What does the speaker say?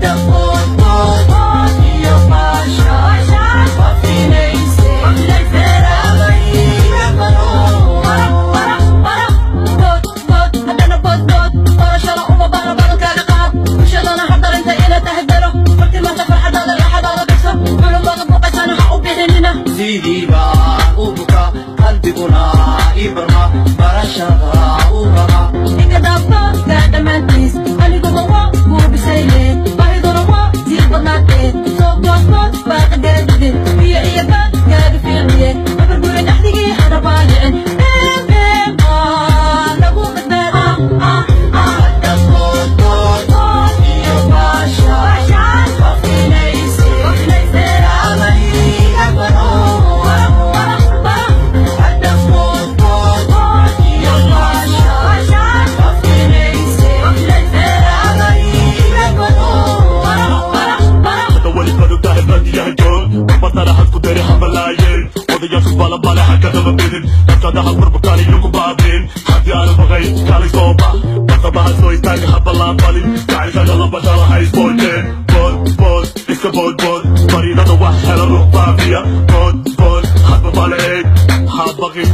Hadda boodbood iyo baasha bafinayse, beeraba iga baro. Bood bood, haddana bood bood, barashada uma baahna, badankaaga qaad, bulshadana ha darinta inaad tahay belo. Markii maanta farxadaada raaxadaada bigso, culimada buuqaysana ha u bixinina. Sidii baan u buka, qalbiguna ii barma, barashada u raba. Iga dhaafka dhammaantiis, aniguba waa kuu bisayle, baahiduna waa sii badnaatee. Soo boodbood baaqa gaadide, biyo iyo baad kaaga fiicniye, abarguri dhaxdigii hana baalicin, been been baa lagu badbaadaa. Hadda boodbood iyo baasha bafinayse, beeraba iga baro. Hadda boodbood iyo baasha bafinayse, beeraba iga baro. Hadda weli badu tahay badiyaha joog, badana ku deri habalaayeen odayaashu balabale, ha ka daba bidin dadkadaha burburkaaniyo ku baabin. Haddii aanu baqay, kaalay soo bax, bartabaha soo istaaga, ha ballaanbalin jacaylkana laba dhala ha isboojeen. Bood bood, iska bood bood, fariidada wax hela ruux faafiya. Bood bood, hadba bale eeg, ha baqin,